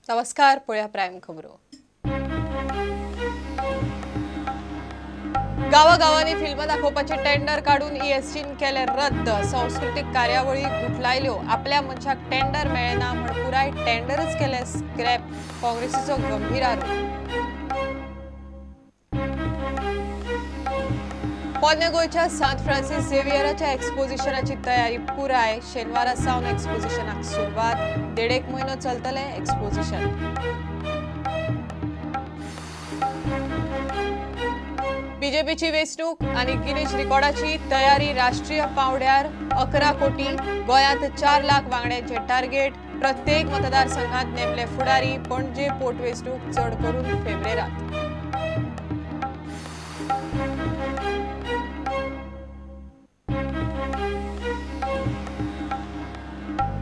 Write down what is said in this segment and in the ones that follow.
नमस्कार, पळया प्रायम खबरो. गावागावांनी फिल्मां दाखोवपाचे टेंडर काडून ईएसजीन केले रद्द. सांस्कृतीक कार्यावळी गुठलायल्यो. आपल्या मनशाक टेंडर मेळना ना म्हण पुराय टेंडरच केले स्क्रॅप. काँग्रेसीचो गंभीर आरोप. पोरण्या गोंयच्या सांत फ्रांसीस झेवियराच्या एक्सपोजिशनाची तयारी पुराय. शेनवारा सावन एक्सपोजिशनाक सुरवात. 1.5 म्हयनो चलतलें एक्सपोजिशन. बीजेपीची वेंचणूक आनी गिनीज रिकॉर्डाची तयारी. राष्ट्रीय पावंड्यार 11 कोटी, गोंयांत 4 लाख वांगड्यांचे टार्गेट. प्रत्येक मतदारसंघात नेमले फुडारी. पणजे पोटवेंचणूक चड करून फेब्रेरात.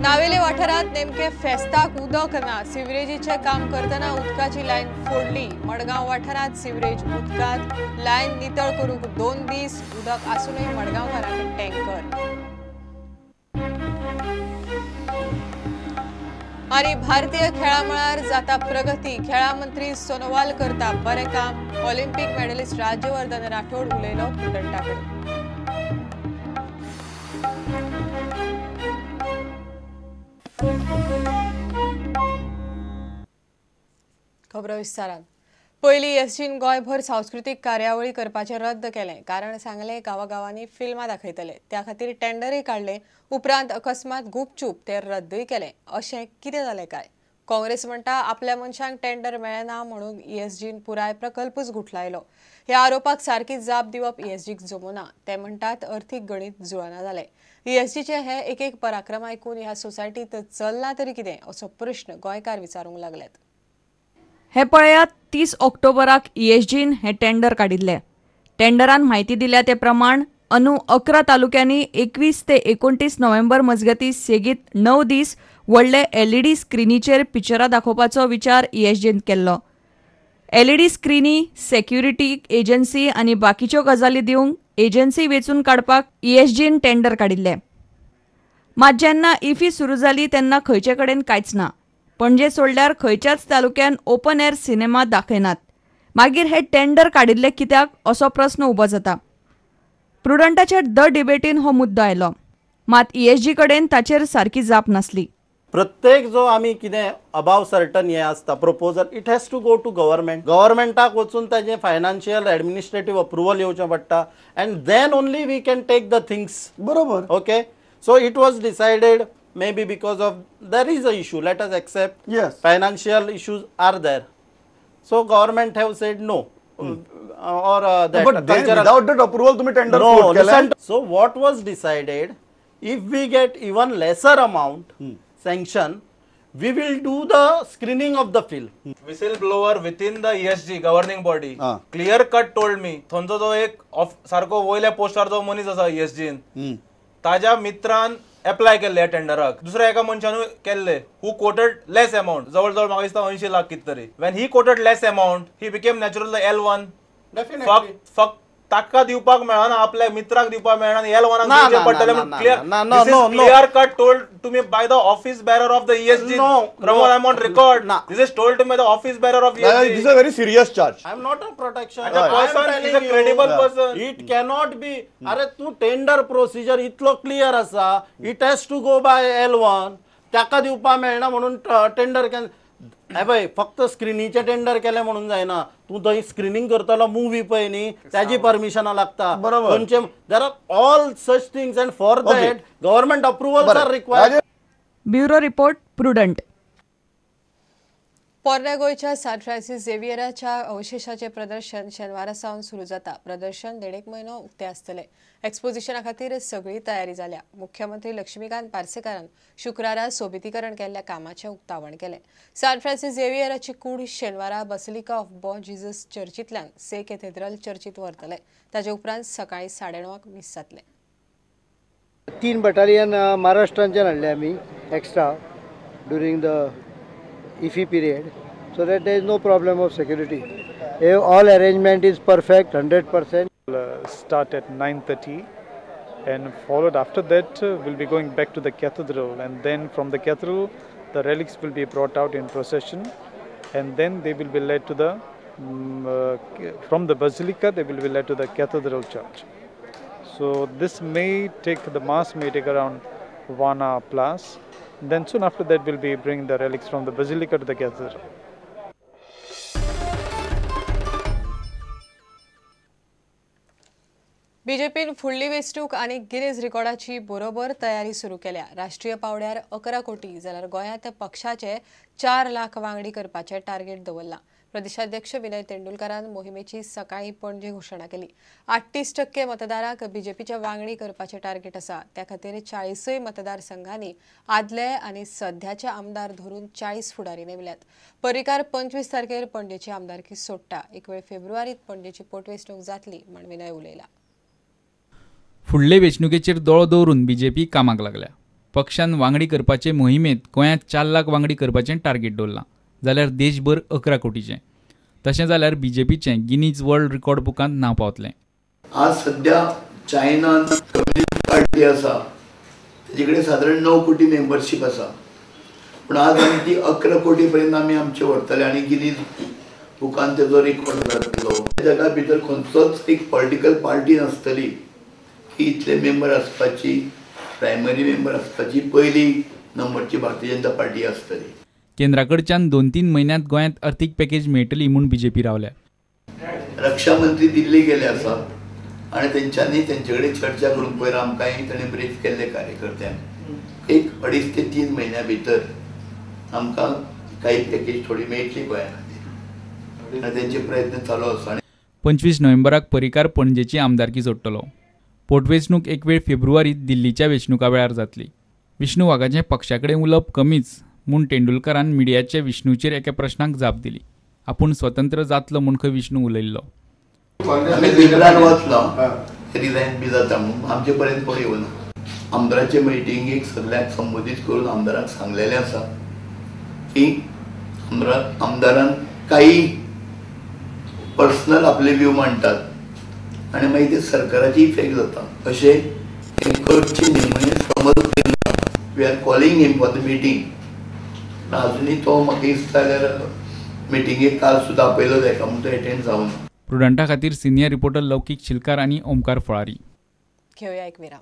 नावेले वाठारांत नेमके फेस्ताक उदक ना. सिवरेजीचें काम करतना उदकाची लायन फोडली. मडगांव वाठारांत सिवरेज उदकांत लायन नितळ करूंक 2 दीस. उदक आसूनय मडगांवकारांक टँकर. आनी भारतीय खेळा मळार जाता प्रगती. खेळा मंत्री सोनोवाल करता बरें काम. ऑलिम्पिक मेडलिस्ट राज्यवर्धन राठोड उलयलो प्रुडंटा कडेन. खबरो विस्तारान. पयलीं ईएसजीन गोंयभर सांस्कृतीक कार्यावळी करपाचें रद्द केलें. कारण सांगलें गांवागांवांनी फिल्मां दाखयतले, त्या खातीर टेंडरय काडले. उपरांत अकस्मात गुपचूप ते रद्दय केलें. अशें कितें जालें काय? काँग्रेस म्हणटा आपल्या मनशांक टेंडर मेळना म्हणून ईएसजीन पुराय प्रकल्पच गुठलायलो. ह्या आरोपाक सारकी जाप दिवप ईएसजीक जमुना. ते म्हणटात अर्थीक गणीत जुळना जालें. ईएसजीचे हे एक एक पराक्रम आयकून ह्या सोसायटीत चल्लां तरी कितें असो प्रश्न गोंयकार विचारूंक लागल्यात. हे पळयात 30 ऑक्टोबराक ईएसजीन हे टेंडर काडिल्ले. टेंडरान म्हायती दिल्या ते प्रमाण अंदू 11 तालुक्यांनी 21 ते 29 नोव्हेंबर मजगती सेगीत 9 दीस व्हडले एलईडी स्क्रिनीचेर पिक्चरां दाखोवपाचो विचार ईएसजीन केल्लो. एलईडी स्क्रिनी, सेक्युरिटी एजन्सी आनी बाकीच्यो गजाली दिवंक एजन्सी वेंचून काडपाक ईएसजीन टेंडर काडिल्ले. मात जेन्ना इफी सुरू जाली तेन्ना खंयचे कडेन कांयच ना. पणजे सोडल्यार खंयच्याच तालुक्यान ओपन एअर सिनेमा दाखयनात. मागीर हे टेंडर काडिल्ले कित्याक असो प्रस्न उबो जाता. प्रुडंटाच्या the डिबेटीन हो मुद्दो आयलो. मात ईएसजी कडेन ताचेर सारकी जाप नासली. प्रत्येक जो आमी कितें अबाव सर्टन हें आसता proposal, it has to go to government. गव्हर्मेंटाक वचून ताजें फायनान्शियल एडमिनिस्ट्रेटीव अप्रुवल येवचें पडटा and then only we can take the things. बरोबर. Okay, so it was decided maybe because of there is a issue, let us accept. Yes, financial issues are there, so government have said no. Or that but then without that approval तुम्ही tender no, float केला. So what was decided, if we get even lesser amount sanction, we will do the screening of the film. Whistleblower within the ESG governing body clear cut told me, थंयचो जो एक सारको वयल्या पोस्टार जो मनीस आसा ESG न, ताज्या मित्रान एप्लाय केल्ले टेंडराक. दुसऱ्या एका मनशानूय केल्ले हू कोटेड लेस अमाउंट, जवळ जवळ म्हाका दिसता 80 लाख कितें तरी. When he quoted less amount he became natural L1. फक्त ताका दिवपाक मेळना, आपल्या मित्राक दिवपाक मेळना, L1 दिवचें पडटलें म्हणून clear clear cut told to me by the office bearer of the ESG. Pramod, I am on record. This is told to me the office bearer of ESG. This is a very serious charge. I am not a protection person, is a credible person. It cannot be. अरे तू tender procedure इतलो clear आसा, it has to go by L1. ताका दिवपाक मेळना म्हणून tender can. हे पळय, फक्त स्क्रिनीचें टेंडर केलें म्हणून जायना. तूं थंय स्क्रिनींग करतलो मुवी पळय न्ही, ताजी परमिशनां लागता. बरोबर. खंयचे there are all such things and for that government approvals are required. Bureau report, Prudent. पोरण्या गोंयच्या सांत फ्रांसीस झेवियराच्या अवशेशाचें प्रदर्शन शेनवारा सावन सुरू जाता. प्रदर्शन 1.5 म्हयनो उक्तें आसतलें. एक्सपोजिशना खातीर सगळी तयारी जाल्या. मुख्यमंत्री लक्ष्मीकांत पार्सेकारान शुक्रारा सोबितीकरण केल्ल्या कामाचें उक्तावण केलें. सांत फ्रांसीस झेवियराची कूड शेनवारा बसिलिका ऑफ बॉ जीजस चर्चींतल्यान से कॅथेड्रल चर्चींत व्हरतले. ताचे उपरांत सकाळीं 9:30 मीस जातलें. 3 बटालियन महाराष्ट्रांच्यान हाडले आमी extra during the IFFI period, so that there is no problem of security. All arrangement is perfect, 100%. We'll start at 9:30 and followed after that we'll be going back to the cathedral, and then from the cathedral The relics will be brought out in procession, and then they will be led to the from the basilica they will be led to the cathedral church. So this may take, the mass may take around 1 hour plus. Then soon after that will be bring the relics from the basilica to the cathedral. बीजेपीन फुडली वेंचणूक आनी Guinness रिकॉर्डाची बरोबर तयारी सुरू केल्या. राष्ट्रीय पावड्यार 11 कोटी जाल्यार गोंयांत पक्षाचे 4 लाख वांगडी करपाचें टार्गेट दवरलां. प्रदेशाध्यक्ष विनय तेंडुलकारान मोहिमेची सकाळीं पणजे घोशणा केली. 38% मतदारांक बीजेपीच्या वांगडी करपाचें टार्गेट आसा. त्या खातीर 40 मतदारसंघांनी आदले आनी सध्याचे आमदार धरून 40 फुडारी नेमल्यात. पर्रीकार 25 तारखेर पणजेची आमदारकी सोडटा. एक वेळ फेब्रुवारीत पणजेची पोटवेंचणूक जातली म्हण विनय उलयला. फुडले वेंचणुकेचेर दोळो दवरून बीजेपी कामाक लागल्या. पक्षान वांगडी करपाचे मोहिमेंत गोंयांत 4 लाख वांगडी करपाचें टार्गेट दवरलां, जाल्यार देशभर 11 कोटीचें. तशें जाल्यार बीजेपीचें गिनीज वर्ल्ड रिकॉर्ड बुकांत नांव पावतलें. आज सध्या चायनान कम्युनिस्ट पार्टी आसा तेजे कडेन सादारण 9 कोटी मेंबरशीप आसा, पूण आज आमी ती 11 कोटी पर्यंत आमी आमचे व्हरतले आनी गिनीज बुकान तेजो रिकॉर्ड जातलो. जगा भितर खंयचोच एक पॉलिटिकल पार्टी नासतली की इतले मेंबर आसपाची, प्रायमरी मेंबर आसपाची पयली नंबरची भारतीय जनता पार्टी आसतली. केंद्राकडच्यान 2-3 म्हयन्यांत गोंयांत अर्थीक पॅकेज मेळटली म्हूण बीजेपी रावल्या. रक्षा मंत्री दिल्ली गेले आसा आनी तेंच्यांनी तेंचे कडेन चर्चा करून पयर आमकांय ताणें ब्रीफ केल्ले कार्यकर्त्यांक एक 2.5 ते 3 म्हयन्या भितर आमकां काही पॅकेज थोडी मेळटली गोंया खातीर आनी तेंचे प्रयत्न चालू आसा. 25 नोव्हेंबराक पर्रीकार पणजेची आमदारकी सोडटलो. पोटवेंचणूक एक वेळ फेब्रुवारीत दिल्लीच्या वेंचणुका वेळार जातली. विष्णू वाघाचें पक्षा कडेन उलोवप कमीच म्हूण तेंडुलकारान मिडियाचे विष्णूचेर एका प्रश्नाक जाप दिली. आपूण स्वतंत्र जातलो म्हूण खंय विष्णू उलयल्लो. आमी पेपरान वाचलो रिजायन बी जाता म्हूण, आमचे पर्यंत कोण येवना. आमदाराचे मिटिंगेक सगळ्यांक संबोधीत करून आमदारांक सांगलेलें आसा की आमदारान काही पर्सनल आपले व्यू मांडटात आनी मागीर ते सरकाराची इफेक्ट जाता. अशें हें करचें न्ही म्हणजे समज we are calling him for the meeting. अजुनूय तो म्हाका दिसता जाल्यार मिटिंगेक काल सुद्दां आपयलो ताका म्हूण तो एटेंड जावना. प्रुडंटा खातीर सिनियर रिपोर्टर लौकीक शिलकार आनी ओमकार फळारी. घेवया एक विराम.